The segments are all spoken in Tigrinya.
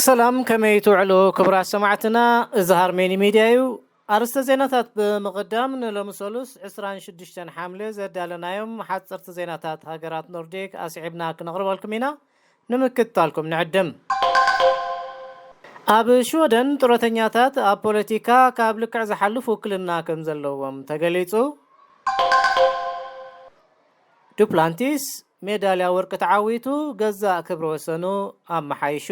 ሰላም፣ ከመይ ትውዕሉ ክቡራት ሰማዕትና? እዚ ሃርሜኒ ሚድያ እዩ። ኣርእስተ ዜናታት ብምቕዳም፣ ንሎሚ ሰሉስ ዕስራን ሽዱሽተን ሓምለ ዘዳለናዮም ሓፀርቲ ዜናታት ሃገራት ኖርዲክ ኣስዒብና ክነቕርበልኩም ኢና። ንምክትታልኩም ንዕድም። ኣብ ሽወደን ጡረተኛታት ኣብ ፖለቲካ ካብ ልክዕ ዝሓልፍ ውክልና ከም ዘለዎም ተገሊጹ። ዱፕላንቲስ ሜዳልያ ወርቂ ተዓዊቱ ገዛእ ክብረ ወሰኑ ኣመሓይሹ።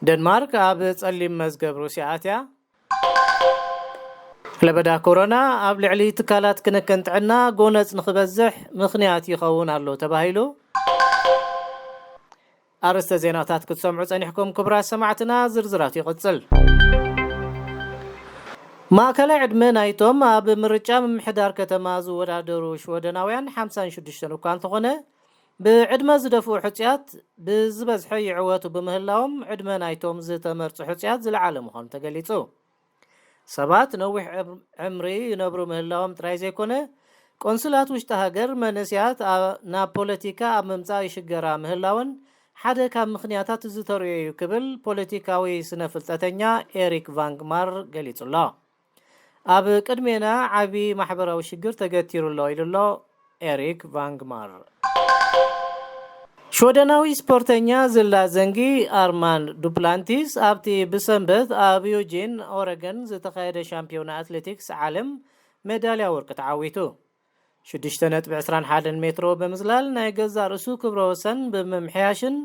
ደንማርክ ኣብ ጸሊም መዝገብ ሩስያ ኣትያ። ለበዳ ኮሮና ኣብ ልዕሊ ትካላት ክንክን ጥዕና ጎነጽ ንኽበዝሕ ምኽንያት ይኸውን ኣሎ ተባሂሉ። ኣርእስተ ዜናታት ክትሰምዑ ጸኒሕኩም ክቡራት ሰማዕትና፣ ዝርዝራቱ ይቕጽል። ማእከላይ ዕድመ ናይቶም ኣብ ምርጫ ምምሕዳር ከተማ ዝወዳደሩ ሽወደናውያን ሓምሳን ሽዱሽተን እኳ እንተኾነ፣ ብዕድመ ዝደፍኡ ሕጹያት ብዝበዝሐ ይዕወቱ ብምህላዎም፣ ዕድመ ናይቶም ዝተመርጹ ሕጹያት ዝለዓለ ምዃኑ ተገሊጹ። ሰባት ነዊሕ ዕም-፣ ዕምሪ ይነብሩ ምህላዎም ጥራይ ዘይኮነ፣ ቆንስላት ውሽጢ ሃገር መንእሰያት ኣ-፣ ናብ ፖለቲካ ኣብ ምምጻእ ይሽገራ ምህላወን ሓደ ካብ ምኽንያታት እዚ ተርእዮ እዩ ክብል ፖለቲካዊ ስነ ፍልጠተኛ ኤሪክ ቫንግማር ገሊጹ ኣሎ። ኣብ ቅድሜና ዓቢ ማሕበራዊ ሽግር ተገቲሩ ኣሎ ኢሉ ኣሎ ኤሪክ ቫንግማር። ሽወደናዊ ስፖርተኛ ዝላ ዘንጊ ኣርማንድ ዱፕላንቲስ ኣብቲ ብሰንበት ኣብ ዩጂን ኦረገን ዝተኻየደ ሻምፒዮና ኣትሌቲክስ ዓለም ሜዳልያ ወርቂ ተዓዊቱ። ሽዱሽተ ነጥቢ ዕስራን ሓደን ሜትሮ ብምዝላል ናይ ገዛእ ርእሱ ክብረ ወሰን ብምምሕያሽን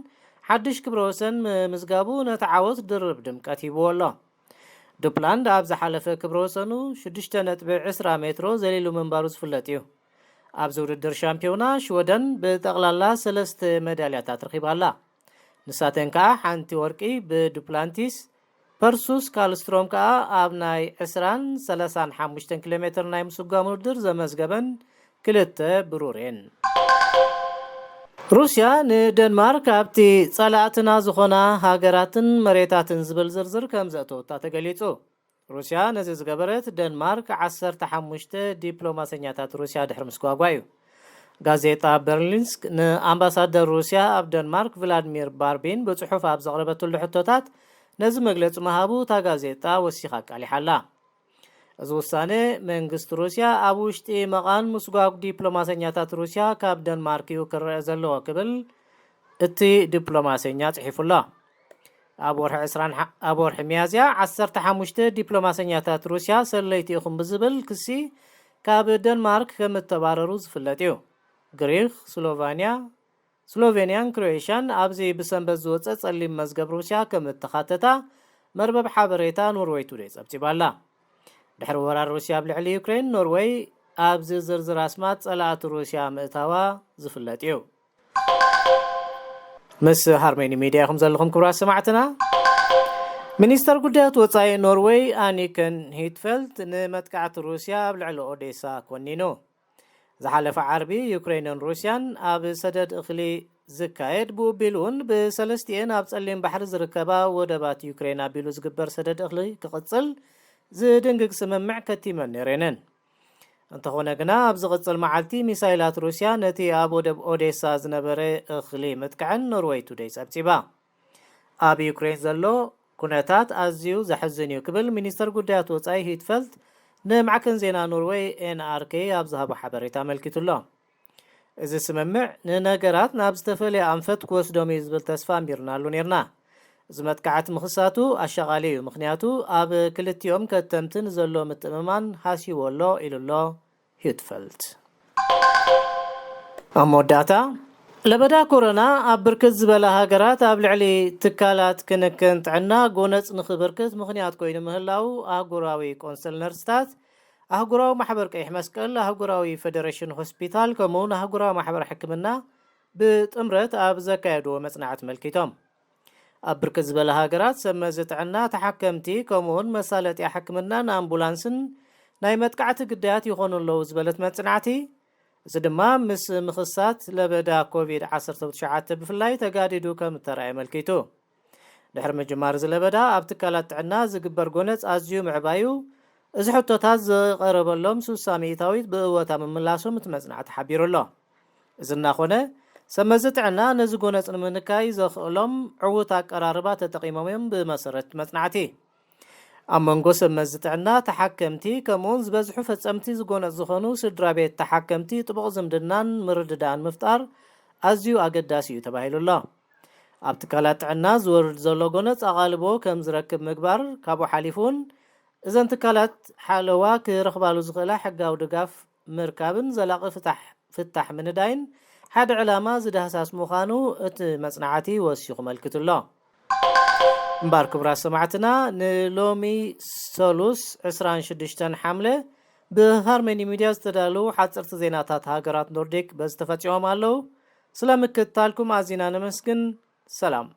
ሓድሽ ክብረ ወሰን ምምዝጋቡ ነቲ ዓወት ድርብ ድምቀት ሂብዎ ኣሎ። ዱፕላንድ ኣብ ዝሓለፈ ክብረ ወሰኑ ሽዱሽተ ነጥቢ ዕስራ ሜትሮ ዘሊሉ ምንባሩ ዝፍለጥ እዩ። ኣብዚ ውድድር ሻምፒዮና ሽወደን ብጠቕላላ ሰለስተ መዳልያታት ረኺባ ኣላ። ንሳተን ከኣ ሓንቲ ወርቂ ብዱፕላንቲስ፣ ፐርሱስ ካልስትሮም ከኣ ኣብ ናይ ዕስራን ሰላሳን ሓሙሽተን ኪሎ ሜትር ናይ ምስጓም ውድድር ዘመዝገበን ክልተ ብሩር እየን። ሩስያ ንደንማርክ ኣብቲ ጸላእትና ዝኾና ሃገራትን መሬታትን ዝብል ዝርዝር ከም ዘእተወታ ተገሊጹ። ሩስያ ነዚ ዝገበረት ደንማርክ ዓሰርተ ሓሙሽተ ዲፕሎማሰኛታት ሩስያ ድሕሪ ምስጓጓ እዩ። ጋዜጣ በርሊንስክ ንኣምባሳደር ሩስያ ኣብ ደንማርክ ቭላድሚር ባርቢን ብጽሑፍ ኣብ ዘቕረበትሉ ሕቶታት ነዚ መግለጺ ምሃቡ እታ ጋዜጣ ወሲኻ ኣቃሊሓ ኣላ። እዚ ውሳነ መንግስቲ ሩስያ ኣብ ውሽጢ መቓን ምስጓግ ዲፕሎማሰኛታት ሩስያ ካብ ደንማርክ እዩ ክረአ ዘለዎ ክብል እቲ ዲፕሎማሰኛ ጽሒፉ ኣሎ። ኣብ ወርሒ ዕስራን ሓ-፣ ኣብ ወርሒ ሚያዝያ ዓሰርተ ሓሙሽተ ዲፕሎማሰኛታት ሩስያ ሰለይቲ ኢኹም ብዝብል ክሲ ካብ ደንማርክ ከም እተባረሩ ዝፍለጥ እዩ። ግሪክ፣ ስሎቫንያ፣ ስሎቬንያን ክሮኤሽያን ኣብዚ ብሰንበት ዝወጸ ጸሊም መዝገብ ሩስያ ከም እተኻተታ መርበብ ሓበሬታ ኖርወይ ቱዴይ ጸብጺባ ኣላ። ድሕሪ ወራር ሩስያ ኣብ ልዕሊ ዩክሬን፣ ኖርወይ ኣብዚ ዝርዝር ኣስማት ጸላእቲ ሩስያ ምእታዋ ዝፍለጥ እዩ። ምስ ሃርሜኒ ሚድያ ኢኹም ዘለኹም ክቡራት ሰማዕትና። ሚኒስተር ጉዳያት ወጻኢ ኖርወይ ኣኒከን ሂትፈልት ንመጥቃዕቲ ሩስያ ኣብ ልዕሊ ኦዴሳ ኮኒኑ። ዝሓለፈ ዓርቢ ዩክሬንን ሩስያን ኣብ ሰደድ እኽሊ ዝካየድ፣ ብኡ ኣቢሉ እውን ብሰለስቲኤን ኣብ ጸሊም ባሕሪ ዝርከባ ወደባት ዩክሬን ኣቢሉ ዝግበር ሰደድ እኽሊ ክቕጽል ዝድንግግ ስምምዕ ከቲመን ነይረንን። እንተኾነ ግና ኣብ ዝቕጽል መዓልቲ ሚሳይላት ሩስያ ነቲ ኣብ ወደብ ኦዴሳ ዝነበረ እኽሊ ምጥቃዐን ኖርወይ ቱዴይ ጸብጺባ። ኣብ ዩክሬን ዘሎ ኩነታት ኣዝዩ ዘሕዝን እዩ ክብል ሚኒስተር ጉዳያት ወጻኢ ሂትፈልት ንማዕከን ዜና ኖርወይ ኤን ኣር ኬ ኣብ ዝሃቦ ሓበሬታ ኣመልኪቱ ኣሎ። እዚ ስምምዕ ንነገራት ናብ ዝተፈለየ ኣንፈት ክወስዶም እዩ ዝብል ተስፋ ኣንቢርናሉ ነይርና። እዚ መጥቃዕቲ ምኽሳቱ ኣሻቓሊ እዩ፣ ምኽንያቱ ኣብ ክልቲኦም ከተምቲ ንዘሎ ምትእምማን ሃስይዎ ኣሎ ኢሉ ኣሎ ሂትፈልት። ኣብ መወዳእታ፣ ለበዳ ኮሮና ኣብ ብርክት ዝበላ ሃገራት ኣብ ልዕሊ ትካላት ክንክን ጥዕና ጎነጽ ንኽብርክት ምኽንያት ኮይኑ ምህላው ኣህጉራዊ ቆንስል ነርስታት፣ ኣህጉራዊ ማሕበር ቀይሕ መስቀል፣ ኣህጉራዊ ፌደሬሽን ሆስፒታል ከምኡውን ኣህጉራዊ ማሕበር ሕክምና ብጥምረት ኣብ ዘካየድዎ መጽናዕቲ ኣመልኪቶም። ኣብ ብርክት ዝበላ ሃገራት ሰብ መዚ ጥዕና፣ ተሓከምቲ ከምኡውን መሳለጥያ ሕክምናን ኣምቡላንስን ናይ መጥቃዕቲ ግዳያት ይኾኑ ኣለዉ ዝበለት መጽናዕቲ፣ እዚ ድማ ምስ ምኽሳት ለበዳ ኮቪድ ዓሰርተ ትሽዓተ ብፍላይ ተጋዲዱ ከም እተራእየ ኣመልኪቱ። ድሕሪ ምጅማር እዚ ለበዳ ኣብ ትካላት ጥዕና ዝግበር ጎነጽ ኣዝዩ ምዕባዩ፣ እዚ ሕቶታት ዝቐረበሎም ሱሳ ሚእታዊት ብእወታ ምምላሶም እቲ መጽናዕቲ ሓቢሩ ኣሎ። እዚ እናኾነ፣ ሰብ መዚ ጥዕና ነዚ ጎነጽ ንምንካይ ዘኽእሎም ዕዉት ኣቀራርባ ተጠቒሞም እዮም። ብመሰረት መጽናዕቲ፣ ኣብ መንጎ ሰብ መዚ ጥዕና፣ ተሓከምቲ፣ ከምኡውን ዝበዝሑ ፈጸምቲ ዝጎነጽ ዝኾኑ ስድራ ቤት ተሓከምቲ ጥቡቕ ዝምድናን ምርድዳእን ምፍጣር ኣዝዩ ኣገዳሲ እዩ ተባሂሉ ኣሎ። ኣብ ትካላት ጥዕና ዝወርድ ዘሎ ጎነጽ ኣቓልቦ ከም ዝረክብ ምግባር፣ ካብኡ ሓሊፉ እውን እዘን ትካላት ሓለዋ ክረኽባሉ ዝኽእላ ሕጋዊ ድጋፍ ምርካብን ዘላቒ ፍታሕ፣ ፍታሕ ምንዳይን ሓደ ዕላማ ዝዳህሳስ ምዃኑ እቲ መጽናዕቲ ወሲኹ መልክቱ ኣሎ። እምበኣር ክቡራት ሰማዕትና፣ ንሎሚ ሰሉስ ዕስራን ሽዱሽተን ሓምለ ብሃርመኒ ሚድያ ዝተዳለዉ ሓፀርቲ ዜናታት ሃገራት ኖርዲክ በዚ ተፈፂሞም ኣለዉ። ስለ ምክትታልኩም ኣዚና ነመስግን። ሰላም።